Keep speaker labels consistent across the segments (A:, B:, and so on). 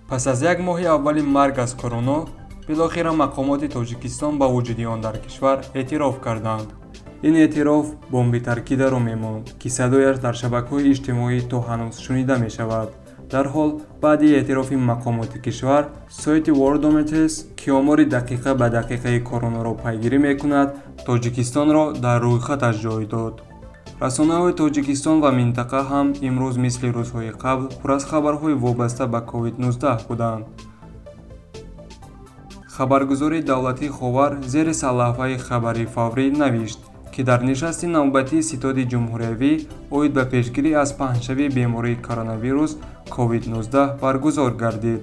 A: Пас аз як моҳи аввали марг аз корона, билохира мақомоти Тоҷикистон ба вуҷуди он дар кишвар эътироф карданд. Ин эътироф бомби таркидаро мемонд, ки садояш дар шабакаҳои иҷтимоӣ то ҳанӯз шунида мешавад. Дарҳол баъди эътирофи мақомоти кишвар, сайти Worldometers, ки омори дақиқа ба дақиқаи коронаро пайгирӣ мекунад, Тоҷикистонро дар рӯйхаташ ҷой дод. Расонаҳои Тоҷикистон ва минтақа ҳам имрӯз мисли рӯзҳои қабл пур аз хабарҳои вобаста ба COVID-19 буданд. Хабаргузории давлатии Ховар зери сарлавҳаи «Хабари фаврӣ» навишт, ки дар нишасти навбатии Ситоди ҷумҳуриявӣ оид ба пешгирӣ аз паҳншавии бемории коронавирус COVID-19 баргузор гардид.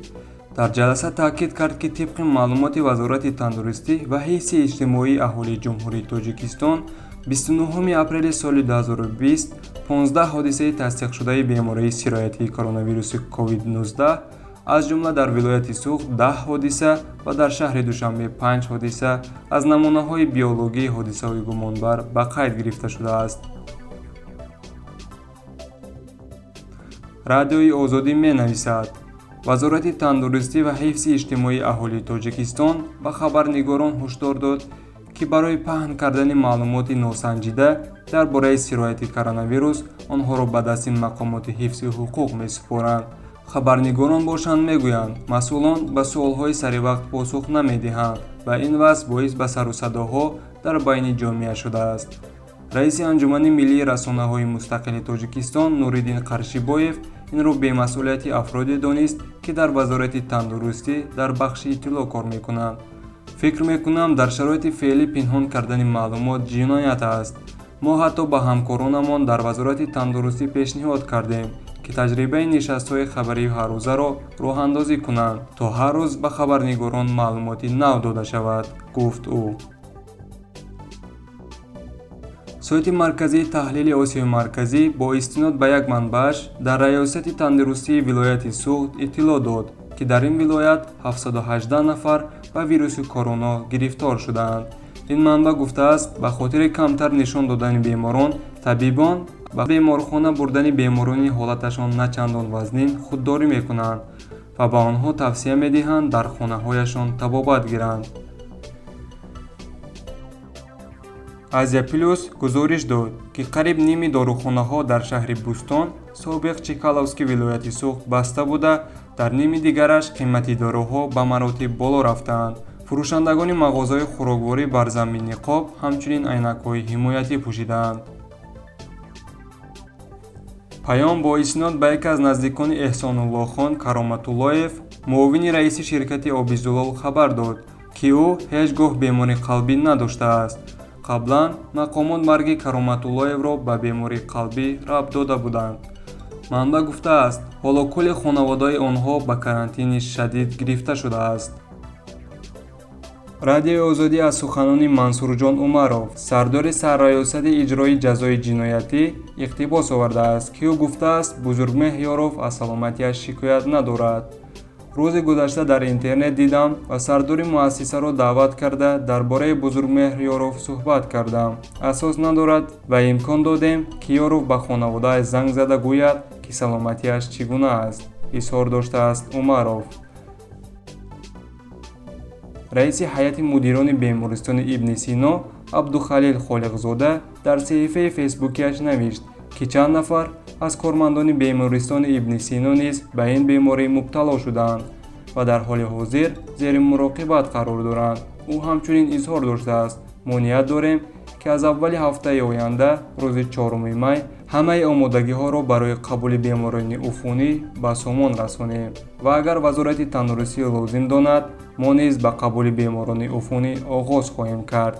A: Дар ҷаласа таъкид кард, ки тибқи маълумоти Вазорати тандурустӣ ва ҳифзи иҷтимоии аҳолии Ҷумҳурии Тоҷикистон 29 апрели соли 2020 15 ҳодисаи тасдиқшудаи бемории сироятии коронавируси COVID-19, аз ҷумла дар вилояти Суғд 10 ҳодиса ва дар шаҳри Душанбе 5 ҳодиса аз намунаҳои биологии ҳодисаҳои гумонбар ба қайд гирифта шудааст. Радиои Озодӣ менависад: Вазорати тандурустӣ ва ҳифзи иҷтимоии аҳолии Тоҷикистон ба хабарнигорон ҳушдор дод, ки барои паҳн кардани маълумоти носанҷида дар бораи сирояти коронавирус онҳоро ба дасти мақомоти ҳифзи ҳуқуқ месупоранд. Хабарнигорон бошанд, мегӯянд, масъулон ба суолҳои саривақт посух намедиҳанд ва ин вазъ боис ба сарусадоҳо дар байни ҷомеа шудааст. Раиси Анҷумани миллии расонаҳои мустақили Тоҷикистон Нуриддин Қаршибоев инро бемасъулияти афроде донист, ки дар Вазорати тандурустӣ дар бахши иттилоъ кор мекунанд. Фикр мекунам, дар шароити феълӣ пинҳон кардани маълумот ҷиноят аст. Мо ҳатто ба ҳамкоронамон дар Вазорати тандурустӣ пешниҳод кардем, ки таҷрибаи нишастҳои хабарии ҳаррӯзаро роҳандозӣ кунанд, то ҳар рӯз ба хабарнигорон маълумоти нав дода шавад, гуфт ӯ. Сайти марказии таҳлили Осиёи Марказӣ бо истинод ба як манбааш дар Раёсати тандурустии вилояти Суғд иттилоъ дод, ки дар ин вилоят 718 нафар ба вируси корона гирифтор шудаанд. Ин манбаъ гуфтааст, ба хотири камтар нишон додани беморон, табибон ба беморхона бурдани беморони ҳолаташон на чандон вазнин худдорӣ мекунанд ва ба онҳо тавсия медиҳанд дар хонаҳояшон табобат гиранд. Азия Плюс гузориш дод, ки қариб ними дорухонаҳо дар шаҳри Бӯстон, собиқ Чкаловски вилояти Суғд, баста буда, дар ними дигараш қимати доруҳо ба маротиб боло рафтаанд. Фурӯшандагони мағозаҳои хӯрокворӣ бар замми ниқоб, ҳамчунин айнакҳои ҳимоятӣ пӯшидаанд. Паём бо истинод ба яке аз наздикони Эҳсонуллохон Кароматуллоев, муовини раиси ширкати Оби Зулол, хабар дод, ки ӯ ҳеҷ гоҳ бемории қалбӣ надоштааст. Қаблан мақомот марги Кароматуллоевро ба бемории қалбӣ рабт дода буданд. Манбаъ гуфтааст, ҳоло кулли хонаводаи онҳо ба карантини шадид гирифта шудааст. Радиои Озодӣ аз суханони Мансурҷон Умаров, сардори Сарраёсати иҷрои ҷазои ҷиноятӣ, иқтибос овардааст, ки ӯ гуфтааст, Бузургмеҳр Ёров аз саломатиаш шикоят надорад. Рӯзи гузашта дар интернет дидам ва сардори муассисаро даъват карда, дар бораи Бузургмеҳр Ёров суҳбат кардам. Асос надорад ва имкон додем, ки Ёров ба хонаводааш занг зада гӯяд, ки саломатиаш чӣ гуна аст, изҳор доштааст Умаров. Раиси ҳайати мудирони бемористони Ибни Сино Абдухалил Холиқзода дар саҳифаи фейсбукиаш навишт, ки чанд нафар аз кормандони бемористони Ибни Сино низ ба ин беморӣ мубтало шудаанд ва дар ҳоли ҳозир зери муроқибат қарор доранд. Ӯ ҳамчунин изҳор доштааст, мо ният дорем, ки аз аввали ҳафтаи оянда, рӯзи 4 май, ҳамаи омодагиҳоро барои қабули беморони уфунӣ ба сомон расонем ва агар Вазорати тандурустӣ лозим донад, мо низ ба қабули беморони уфунӣ оғоз хоҳем кард.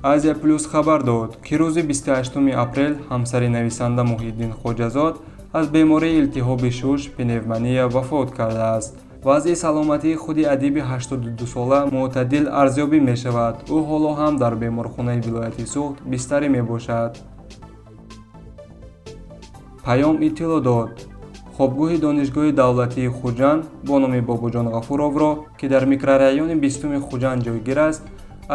A: Азия Плюс хабар дод, ки рӯзи 28 апрел ҳамсари нависанда Муҳиддин Хоҷазод аз бемории илтиҳоби шуш, пневмония, вафот кардааст. Вазъи саломатии худи адиби 82-сола мӯътадил арзёбӣ мешавад. Ӯ ҳоло ҳам дар беморхонаи вилояти Суғд бистарӣ мебошад. Паём иттилоъ дод, хобгоҳи Донишгоҳи давлатии Хуҷанд бо номи Бобоҷон Ғафуровро, ки дар микрорайони 20-уми Хуҷанд ҷойгир аст,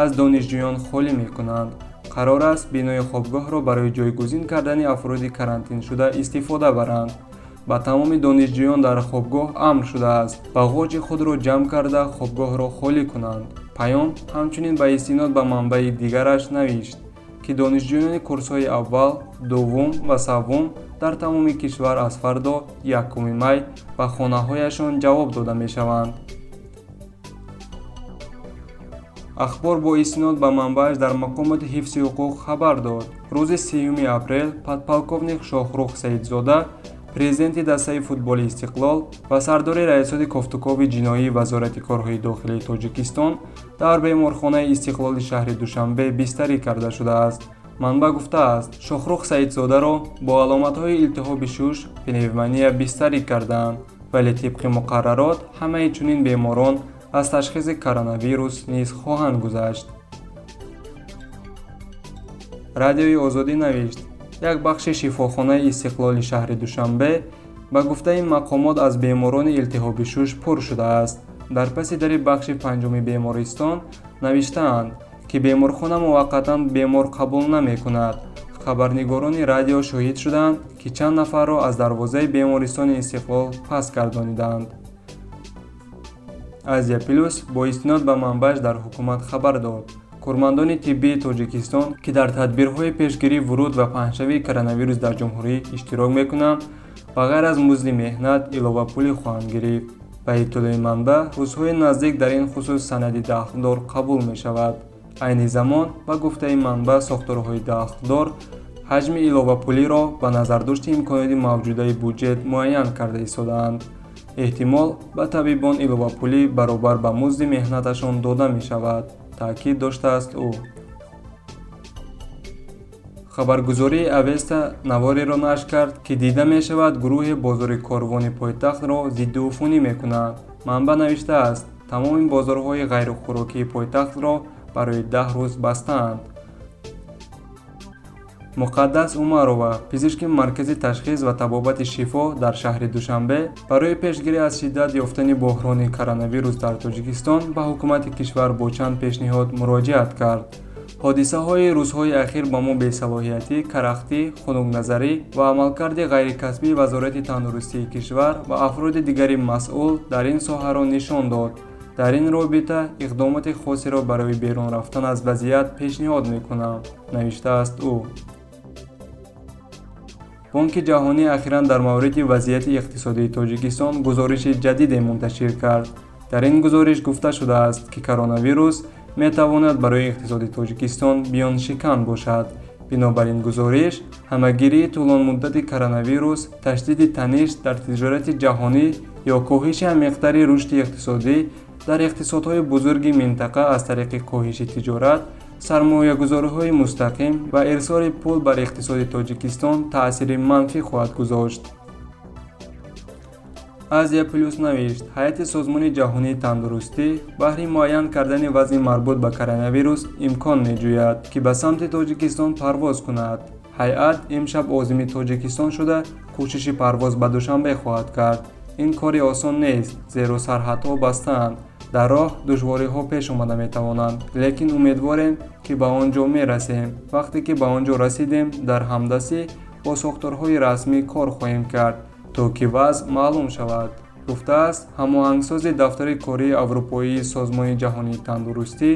A: аз донишҷӯён холӣ мекунанд. Қарор аст, бинои хобгоҳро барои ҷойгузин кардани афроди карантиншуда истифода баранд. Ба тамоми донишҷӯён дар хобгоҳ амр шудааст, бағоҷи худро ҷамъ карда, хобгоҳро холӣ кунанд. Паём ҳамчунин ба истинод ба манбаи дигараш навишт, ки донишҷӯёни курсҳои аввал, дуввум ва саввум дар тамоми кишвар аз фардо, 1 май, ба хонаҳояшон ҷавоб дода мешаванд. Ахбор бо истинод ба манбааш дар мақомоти ҳифзи ҳуқуқ хабар дод: рӯзи 30 апрел подполковник Шоҳрух Саидзода, президенти дастаи футболи «Истиқлол» ва сардори Раёсати кофтукови ҷиноии Вазорати корҳои дохилии Тоҷикистон, дар беморхонаи «Истиқлоли» шаҳри Душанбе бистарӣ карда шудааст. Манбаъ гуфтааст, Шоҳрух Саидзодаро бо аломатҳои илтиҳоби шуш, пневмония бистарӣ кардаанд, вале тибқи муқаррарот ҳамаи чунин беморон аз ташхиси коронавирус низ хоҳанд гузашт. Радиои Озодӣ навишт, як бахши шифохонаи «Истиқлоли» шаҳри Душанбе, ба гуфтаи мақомот, аз беморони илтиҳоби шуш пур шудааст. Дар паси дари бахши панҷуми бемористон навиштаанд, ки беморхона муваққатан бемор қабул намекунад. Хабарнигорони радио шоҳид шуданд, ки чанд нафарро аз дарвозаи бемористони «Истиқлол» пас гардонидаанд. Азия Плюс бо истинод ба манбааш дар ҳукумат хабар дод: кормандони тиббии Тоҷикистон, ки дар тадбирҳои пешгирии вуруд ва паҳншавии коронавирус дар ҷумҳурӣ иштирок мекунанд, ба ғайр аз музди меҳнат иловапулӣ хоҳанд гирифт. Ба иттилои манбаъ, рӯзҳои наздик дар ин хусус санади дахлдор қабул мешавад. Айни замон, ба гуфтаи манбаъ, сохторҳои дахлдор ҳаҷми иловапулиро ба назардошти имкониёти мавҷудаи буҷет муайян карда истодаанд. Эҳтимол, ба табибон иловапулӣ баробар ба музди меҳнаташон дода мешавад, таъкид доштааст ӯ. Хабаргузории Авеста навореро нашр кард, ки дида мешавад, гурӯҳе бозори Корвони пойтахтро зиддиуфунӣ мекунад. Манбаъ навиштааст, тамоми бозорҳои ғайрихӯрокии пойтахтро барои 10 рӯз бастаанд. Муқаддас Умарова, пизишки маркази ташхис ва табобати «Шифо» дар шаҳри Душанбе, барои пешгирӣ аз шиддат ёфтани боҳрони коронавирус дар Тоҷикистон ба ҳукумати кишвар бо чанд пешниҳод муроҷиат кард. Ҳодисаҳои рӯзҳои ахир ба мо бесалоҳиятӣ, карахтӣ, хунукназарӣ ва амалкарди ғайрикасбии Вазорати тандурустии кишвар ва афроди дигари масъул дар ин соҳаро нишон дод. Дар ин робита иқдомоти хосеро барои берун рафтан аз вазъият пешниҳод мекунам, навиштааст ӯ. Бонки Ҷаҳонӣ ахиран дар мавриди вазъияти иқтисодии Тоҷикистон гузориши ҷадиде мунташир кард. Дар ин гузориш гуфта шудааст, ки коронавирус метавонад барои иқтисоди Тоҷикистон биёншикан бошад. Бинобар ин гузориш, ҳамагирии тӯлонмуддати коронавирус, ташдиди таниш дар тиҷорати ҷаҳонӣ ё коҳиши амиқтари рушди иқтисодӣ дар иқтисодҳои бузурги минтақа аз тариқи коҳиши тиҷорат, сармоягузориҳои мустақим ва ирсоли пул бар иқтисоди Тоҷикистон таъсири манфӣ хоҳад гузошт. Азия Плюс навишт, ҳайати Созмони Ҷаҳонии Тандурустӣ баҳри муайян кардани вазъи марбут ба коронавирус имкон меҷӯяд, ки ба самти Тоҷикистон парвоз кунад. Ҳайат имшаб озими Тоҷикистон шуда, кӯшиши парвоз ба Душанбе хоҳад кард. Ин кори осон нест, зеро сарҳадҳо бастаанд, дар роҳ душвориҳо пеш омада метавонанд, лекин умедворем, ки ба он ҷо мерасем. Вақте ки ба он ҷо расидем, дар ҳамдастӣ бо сохторҳои расмӣ кор хоҳем кард, то ки вазъ маълум шавад, гуфтааст ҳамоҳангсози дафтари кории аврупоии Созмони Ҷаҳонии Тандурустӣ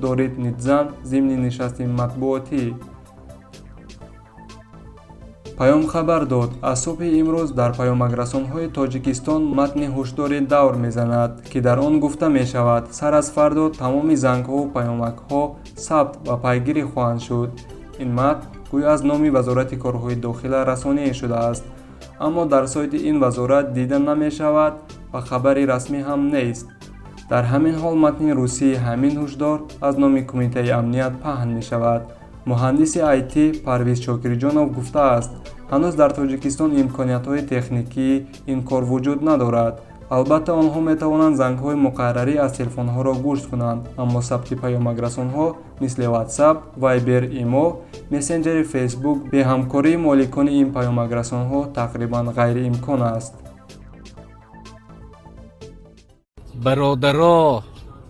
A: Дорит Нидзан зимни нишасти матбуотӣ. Паём хабар дод, аз субҳи имрӯз дар паёмакрасонҳои Тоҷикистон матни ҳушдорӣ давр мезанад, ки дар он гуфта мешавад, сар аз фардо тамоми зангҳову паёмакҳо сабт ва пайгирӣ хоҳанд шуд. Ин матн гӯё аз номи Вазорати корҳои дохила расоние шудааст, аммо дар сайти ин вазорат дида намешавад ва хабари расмӣ ҳам нест. Дар ҳамин ҳол матни русии ҳамин ҳушдор аз номи Кумитаи амният паҳн мешавад. Муҳандиси IT Парвиз Шокирҷонов гуфтааст, ҳанӯз дар Тоҷикистон имкониятҳои техникии ин кор вуҷуд надорад. Албатта, онҳо метавонанд зангҳои муқаррарӣ аз телефонҳоро гӯш кунанд, аммо сабти паёмакрасонҳо мисли WhatsApp, Viber, имо, мессенҷери Facebook бе ҳамкории моликони ин паёмакрасонҳо тақрибан ғайриимкон аст.
B: Бародаро,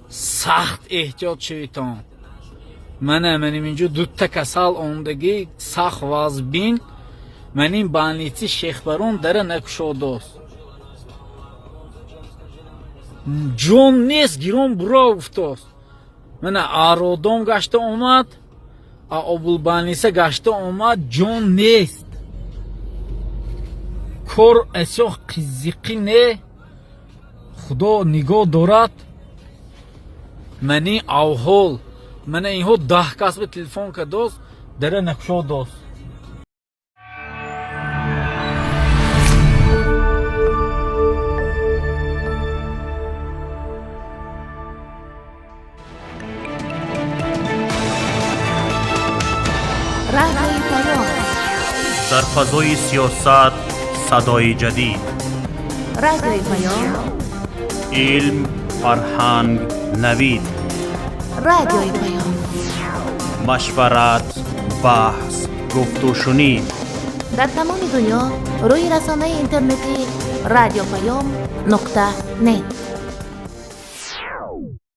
B: сахт эҳтиёт шавитон. Мана маним инҷо дутта касал ондагӣ, сахт вазбин. Ман ин больница Шехбарон дара накушодост. Ҷон нест, гирон буро гуфтост. Мана роддом гашта омад, а облбольница гашта омад, ҷон нест. Кор асё қизиқӣ не, худо нигоҳ дорад. Мани авҳол мана инҳо 10 кас ба телефон кардост, дара накушодост.
C: Радиои Паём.
D: Дар фазои сиёсат садои ҷадид.
C: Радиои Паём.
D: Илм, фарҳанг, навид.
C: Радиои Паём.
D: Машварат, баҳс, гуфтушунид.
C: Дар тамоми дунё рӯи расонаи интернетӣ радиопаём.нет.